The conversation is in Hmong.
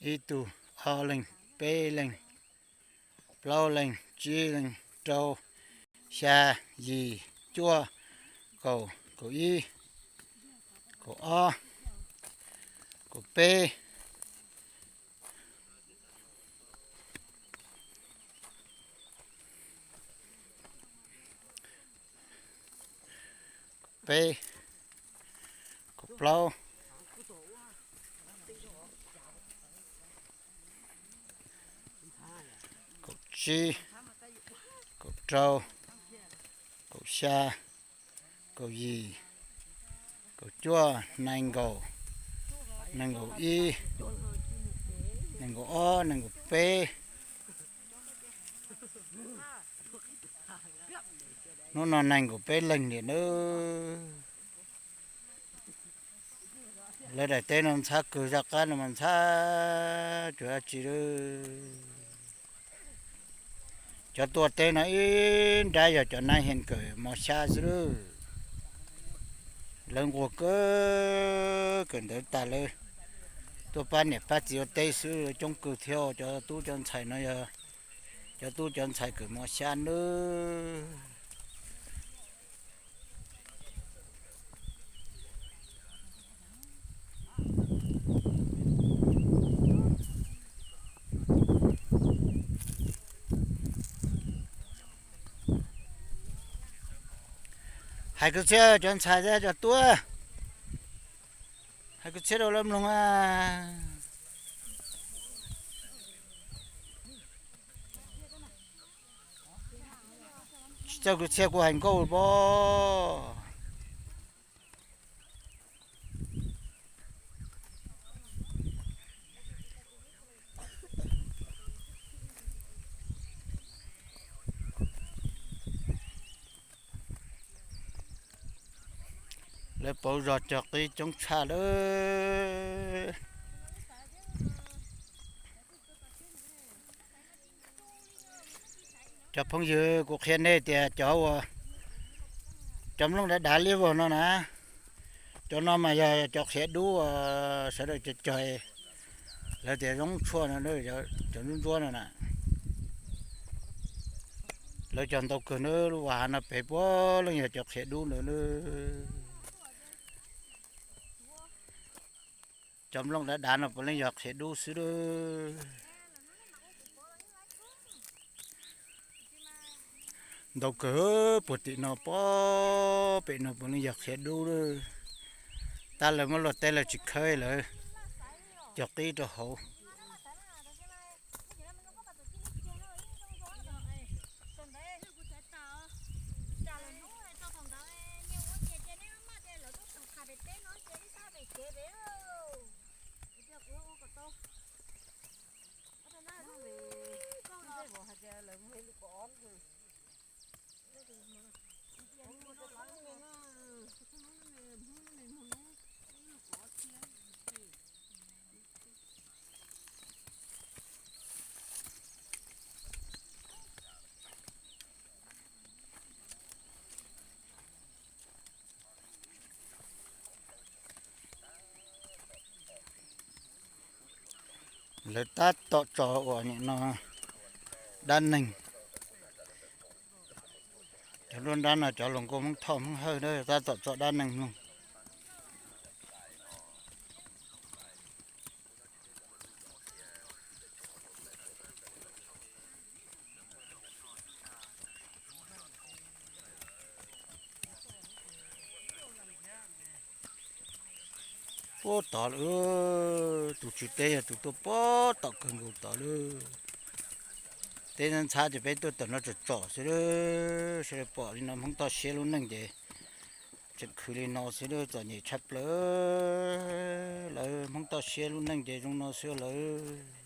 Ib tug, ob leeg, peb leeg, plaub leeg, tsib leeg, rau, xya, yim, cuaj, kaum, kaum ib, kaum ob, kaum peb, peb, kaum plaub, kaum tsib, kaum rau, kaum xya, kaum yim, kaum cuaj, nees nkaum, nees nkaum ib, nees nkaum ob, nees nkaum peb. Hnub no nees nkaum peb leeg li nawb. Lawv daim teb no ntxhab kawg, zaj qab no mas ntxhab tsuas dab tsi lawm. Cov tuaj teb no ib nrab yog cov nab hias kawm mos xyab xwb lawm. Lawv nquag kawg kawm ntawv tas lawv tuaj pab niam pab txiv ua teb xwb, coob kawg thiab. Cov tub cov ntxhais no yog cov tub cov ntxhais kawm mos xyab nawb. Hais kwv txhiaj cov ntxhais thiab cov tub, hais kwv txhiaj rau lawv mloog. Tsis txawj kwv txhiaj kuj hais nkauj pob. Lawv pauv zog cog qib coob tshaj lawm. Cov phooj ywg, kuv qhia nej tias cov uas, cov nplooj dav dav liab vog no na, cov no mas yog cov qhiav dub uas sawv daws cog cog, lawv tias zoo tshuaj no, cov ntsuab ntsuab no na. Lawv cog ntau kawg na, lub vas hav no pem puav leej yog cov qhiav dub ntawd na. Cov nplooj dav dav no puav leej yog qhiav dub xwb lawm. Ntau kawg, puag tim no pob pem no puav leej yog qhiav dub lawm. Tab lawv muab luaj teb lawv tsis khawb, lawv cog qib rau hauv. Lawv tab tom tso uas nim no dab neeg. Cov nruab nrab no cov hluas nkauj Hmoob Thoj Hmoob Hawj tab tom tso dab neeg mloog. Puag tod lawm, tus tswv teb yog tus tuaj puag tom kawg nkaus tod lawm. Teb ntxhab ces peb tuaj tom no tsom tsom xwb, sawv daws pom li no Hmoob toj siab lub neej ces tseem khwv li no xwb, txom nyem tshaj plaws. Lawv Hmoob toj siab lub neej ces zoo no xwb lawm.